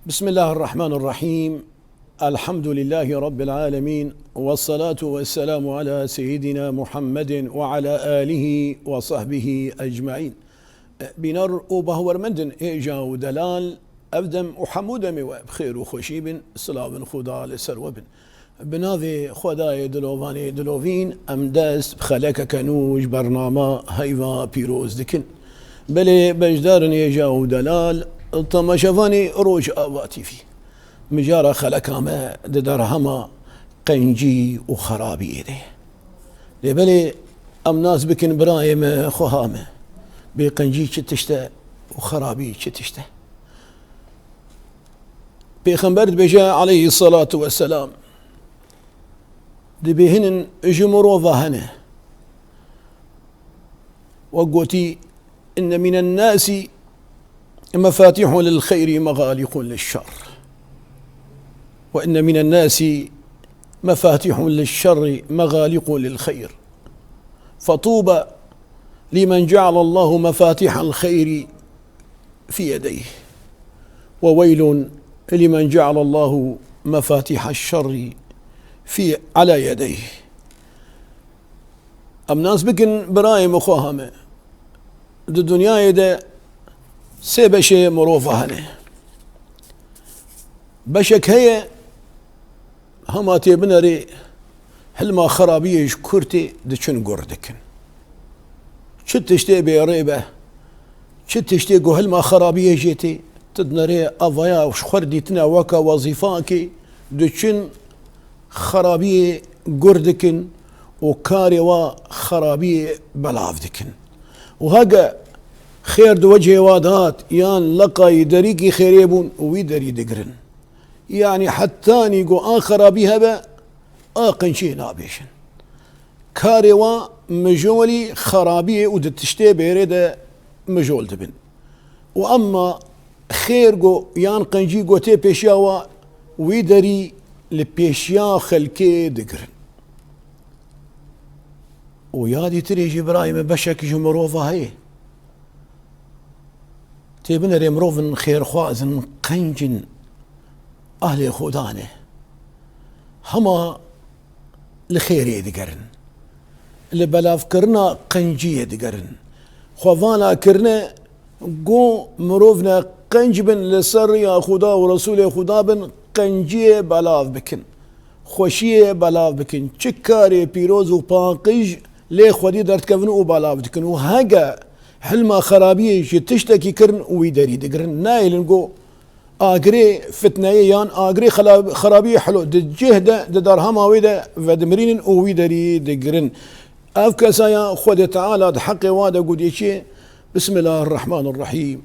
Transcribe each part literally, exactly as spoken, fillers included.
بسم الله الرحمن الرحيم. الحمد لله رب العالمين. والصلاة والسلام على سيدنا محمد وعلى آله وصحبه أجمعين. Bînar û bahwermendin hêja û delal, ev dem û hemû demê we bi xêr û xweşî bin, silavin Xuda li ser we bin. Bi navê Xwedayê dilovanê dilovîn, em dest bi xelekeke nû ji bernama heyva pîroz dikin. Belê beşdarin hêja û delal, temaşevanê Rojava T V. Mijara xeleka me di derhema qencî û xerabiyê de ye. Lê belê em nas bikin birayê me, xweha me. Bê qencî çi tişt e û xerabî çi tişt e? Pêxember dibêje aleyhî salatu weselam, dibêhinin ji mirova hene. Wek gotî, إن من الناس مفاتيح للخير مغاليق للشر، وإن من الناس مفاتيح للشر مغاليق للخير، فطوبى لمن جعل الله مفاتيح الخير في يديه، وويل لمن جعل الله مفاتيح الشر في، على يديه. Em nas bikin birayê me, xweha me. Di dinyayê de sê beşê mirova hene. Beşek heye, hema tê binerê hilma xerabiyê ji kurtê diçin gur dikin. Çi tiştê bêrê be, çi tiştê ku hilma xerabiyê jê tê, tu dinerê avaya ji xwe dîtine weke wezîfakê diçin xerabiyê gur dikin û karê wa xerabiyê belav dikin. Û hege xêr di wecihê wa de hat, yan leqayî derîkî xêrê bûn, wî derî digirin. Yanî hetanî ku a xerabî hebe, a qenciyê nabêjin. Karê wa mijolî xerabiyê û di tiştê bêrê de mijol dibin. Û emma xêr go yan qencî go tê pêşiya wa, wî derî li pêşiya xelkê digirin. Û ya dîtirê jî birayê me beşek ji mirova heye. Tê binerê mirovin xêrxwazin, qencin, ahlê Xuda ne. Hema li xêrê digerin. Li belavkirina qenciyê digerin. Xwe vana kirine, go mirov ne qenc bin, li ser riya Xuda û Resûlê Xuda bin, qenciyê belav bikin. Xweşiyê belav bikin. Çi karê pîroz û paqij lê xwedî derdikevin û belav dikin. Û hege hilma xerabiyê ji tiştekî kirin, wî derî digirin. Nayêlin go agirê fitneyê yan agirê xela-, xerabiyê hilo. Di cih de, di derhema wê de vedimirînin û wî derî digirin. Ev kesaya Xwedê Teala di heqê wa de gotiye çi? Bismillahirrahmanirrahîm.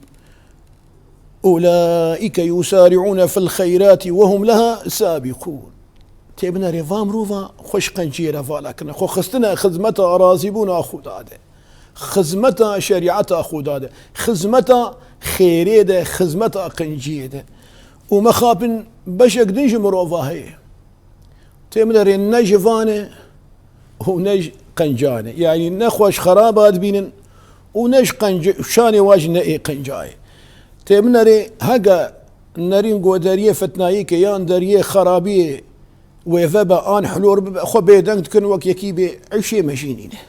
أولئك يسارعون في الخيرات وهم لها سابقون. Tê binerê va mirova xwe ji qenciyê re vala kirine. Xwe xistine xizmeta razîbûna Xuda de. Xizmeta şerîeta Xuda de. Xizmeta xêrê de, xizmeta qenciyê de. Û mexapin beşek din ji mirova heye. Tê min re ne ji van e û ne ji qencan e. Yanî ne xwe ji xeraba dibînin û ne ji qenc-, şanê wa jî ne ê qenca ye. Tê min re hege nerîn go deriyê fitnayî ke yan deriyê xerabiyê wê vebe an hilor bibe, xwe bêdeng dikin wek yekî bê eyşê me jî nîne.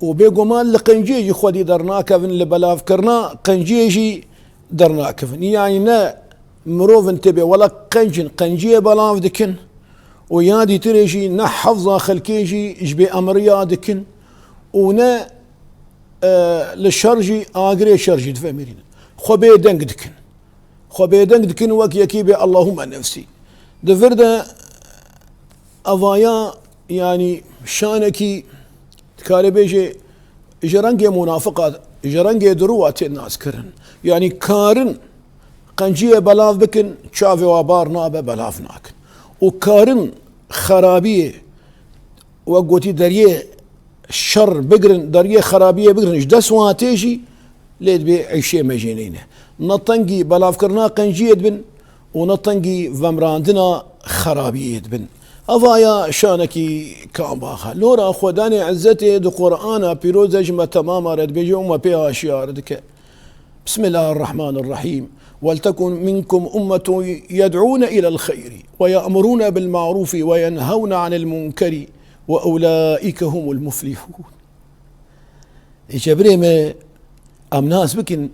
Û bêguman li qenciyê jî xwedî dernakevin, li belavkirina qenciyê jî dernakevin. Yanî ne mirovin tê bê wela qenc in, qenciyê belav dikin û ya dîtirê jî ne hefza xelkê jî ji bê emriya dikin û ne, e, li şer jî, agirê şer jî divemirînin. Xwe bêdeng dikin. Xwe bêdeng dikin wek yekî bê Allahumma nefsî. Di vir de evaya, yanî şanekî dikare bêje ji rengê munafiqa, ji rengê dirûwa tê naskirin. Yanî karin qenciyê belav bikin, çavê wa bar nabe, belav nakin. Û karin xerabiyê wek gotî deriyê şer bigirin, deriyê xerabiyê bigirin, ji dest wan tê jî lê dibê eyşê me jê neyne. Ne tengî belavkirina qenciyê dibin û ne tengî vemrandina xerabiyê dibin. Evaya şanekî kambaxa. Lora Xwedanê Izzetê di Qur'ana pîroz de ji me temama re dibêje û me pê aşiyar dike. بسم الله الرحمن الرحيم. ولتكن منكم أمة يدعون إلى الخير ويأمرون بالمعروف وينهون عن المنكر وأولئك هم المفلحون. Îca birê me, em nas bikin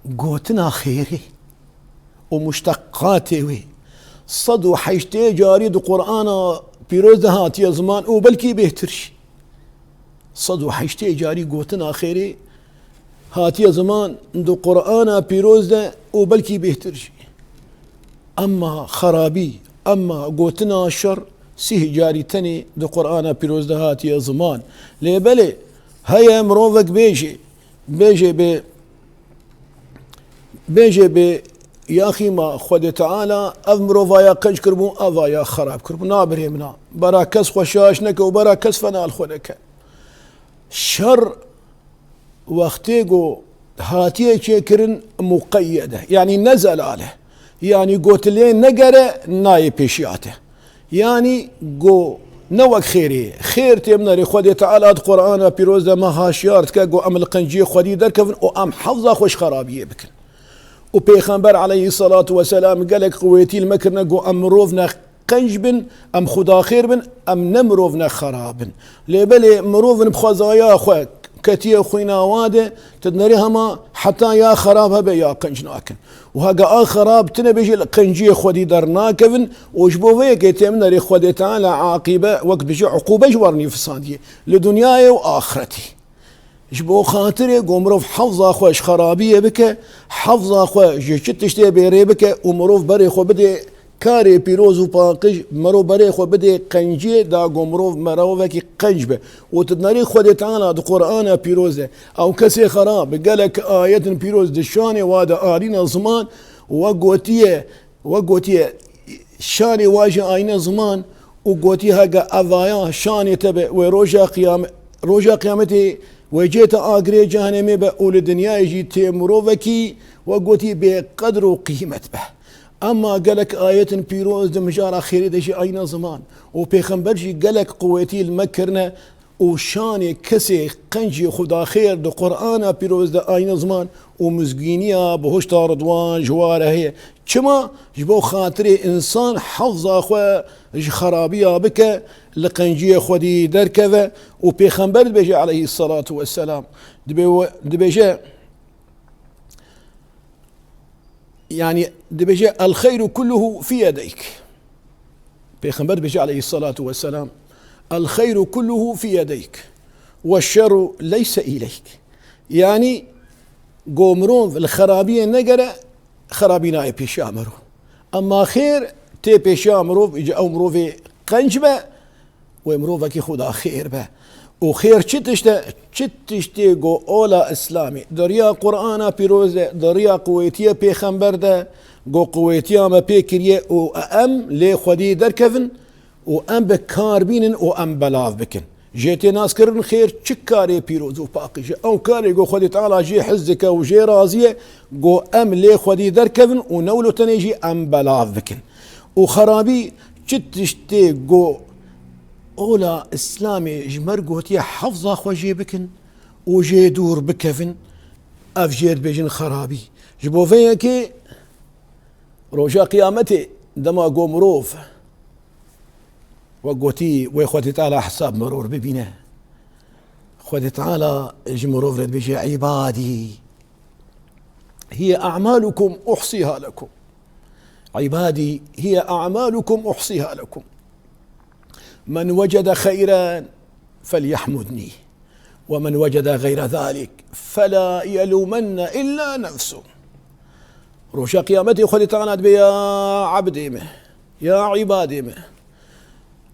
gotina xêrê û muşteqatê wê. Sed û heştê carî di Qur'ana pîroz de hatiye ziman û belkî bêhtir jî. Sed û heştê carî gotina xêrê hatiye ziman di Qur'ana pîroz de û belkî bêhtir jî. Emma xerabî, emma gotina şer sîh carî tenê di Qur'ana pîroz de hatiye ziman. Lê belê, heye mirovek bêjê, bêjê bê, bêjê bê, yaxî ma Xwedê Teala ev mirovaya qenc kiribû, eva ya xerab kiribû. Na birê min a. Bera kes xwe şaş neke û bera kes fena li xwe neke. Şer wextê ku hatiye çêkirin muqeyyed e. Yanî ne zelal e. Yanî ku tu lê negere nayê pêşiya te. Yanî ku ne wek xêrê ye. Xêr tê min rê Xwedê Teala di Qur'ana pîroz de me haşiyar dike ku em li qenciyê Xwedî derkevin û em hefza xwe ji xerabiyê bikin. Û Pêxember aleyhisselatu vesselam gelek quwêtî li me kirine ku em mirov ne qenc bin, em xudaxêr bin, em ne mirov ne xerab bin. Lê belê mirovin bi xwezaya xwe ketiye xwîna wa de, tu dinerê hema heta ya xerab hebe ya qenc nakin. Û hege a xerab tune bêjî li qenciyê Xwedî dernakevin û ji bo vê yekê tê min nerê Xwedê Teala aqîbe wek dibêje uqûbe ji wan nîfisandiye li dinyayê û axretî. Ji bo xatirê ku mirov hefza xwe ji xerabiyê bike, hefza xwe ji çi tiştê bêrê bike û mirov berê xwe bidê karê pîroz û paqij, mirov berê xwe bidê qenciyê, da ku mirov mirovekî qenc be. Û tu dinerî Xwedê Teala di Qur'ana pîroz de, ew kesê xerab bi gelek ayetin pîroz di şanê wa de arîne ziman, we gotiye, We gotiye, şanê wa jî ayne ziman û gotiye, hege evaya şanê te be, wê roja qiyame-, roja qiyametê wê cê te agirê cehennemê be û li dinyayê jî tê mirovekî, we gotiye, bê qedr û qîmet be. Emma gelek ayetin pîroz di mijara xêrê de jî ayne ziman û Pêxember jî gelek quwetî li me kirine, û şanê kesê qencî xudaxêr di Qur'ana pîroz de ayne ziman û mizgîniya bihuşta Ridwan ji wa re heye. Çima? Ji bo xatirê însan hefza xwe ji xerabiya bike, li qenciyê Xwedî derkeve û Pêxember dibêje aleyhisselatu vesselam, dibê-, dibêje, Yanî dibêje, "El xeyru kulluhu fî yedeyk." Pêxember dibêje aleyhissalatu vesselam, "El xeyru kulluhu fî yedeyk. Ve şerru leyse îleyk." Yanî, go mirov li xerabiyê negere, xerabî nayê pêşiya mirov. Emma xêr tê pêşiya mirov, îca ew mirovê qenc be, wê mirovekî xuda xêr be. Û xêr çi tişt e? Çi tiştê go ola Îslamê, di riya Qur'ana pîroz de, di riya quwêtiya Pêxember de, go quwêtiya me pê kiriye û em lê Xwedî derkevin û em bi kar bînin û em belav bikin. Jê tê naskirin xêr çi karê pîroz û paqij e. Ew karê go Xwedê Teala jê hez dike û jê razî ye, go em lê Xwedî derkevin û ne wilo tenê jî em belav bikin. Û xerabî çi tiştê go ola Îslamê ji me r gotiye hefza xwe jê bikin û jê dûr bikevin, ev jê dibêjin xerabî. Ji bo vê yekê roja qiyametê dema go mirov we gotî wê Xwedê Teala hesab mirov bibîne, Xwedê Teala ji mirov re dibêje, "Îbadî, hiye a'malukum uhsiha lekum." "Îbadî, hiye a'malukum uhsiha lekum. Men wecede xeyren felyahmudnî. Ve men wecede xeyre zalik fela yelumenne illa nefsu." Roja qiyametê Xwedê Teala dibê, "Ya ebdê me, ya îbadê me,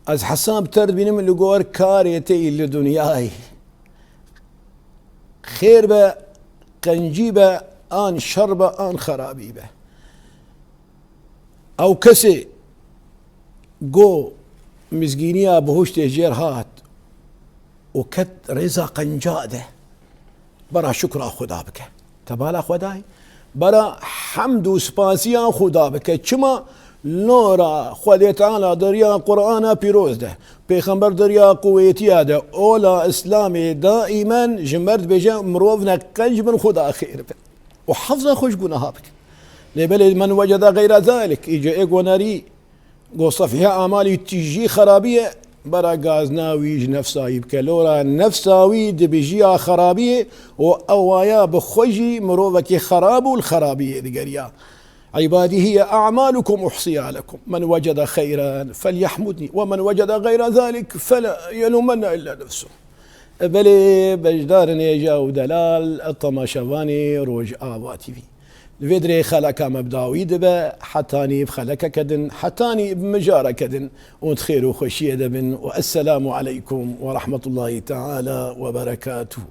ez hesab te r dibînim li gor karê te yî li dinyayê. Xêr be, qencî be, an şer be, an xerabî be." Ew kesê go mizgîniya bihuştê jêr hat û ket rêza qenca de, bera şukra Xuda bike. Te bala Xwedayê. Bera hemd û spasiya Xuda bike. Çima? Nora Xwedê Teala di riya Qur'ana pîroz de, Pêxember di riya quwêtiya de, ola Îslamê daîmen ji me re dibêje, mirov ne qenc bin, Xuda xêr bin û hefza xwe ji gunaha bikin. Lê belê, men weceda xeyra zalik, îca ê gonerî, go sefîhe amalî tijî xerabî ye, bera gazna wî ji nefsa wî bike. Lora nefsa wî dibijiya xerabî ye û ewaya bi xwe jî mirovekî xerab û li xerabiyê digeriya. عبادي هي أعمالكم أحصيها لكم، من وجد خيرا فليحمدني، ومن وجد غير ذلك فلا يلومن إلا نفسه. Belê, beşdarin hêja û delal, temaşevanê Rojava T V. Li vê dirê xeleka me bi dawî dibe, hetanî bi xelekeke din, hetanî bi mijareke din û di xêr û xweşiyê de bin û esselamu aleykum ve rahmetullahi teala ve berekatuhu.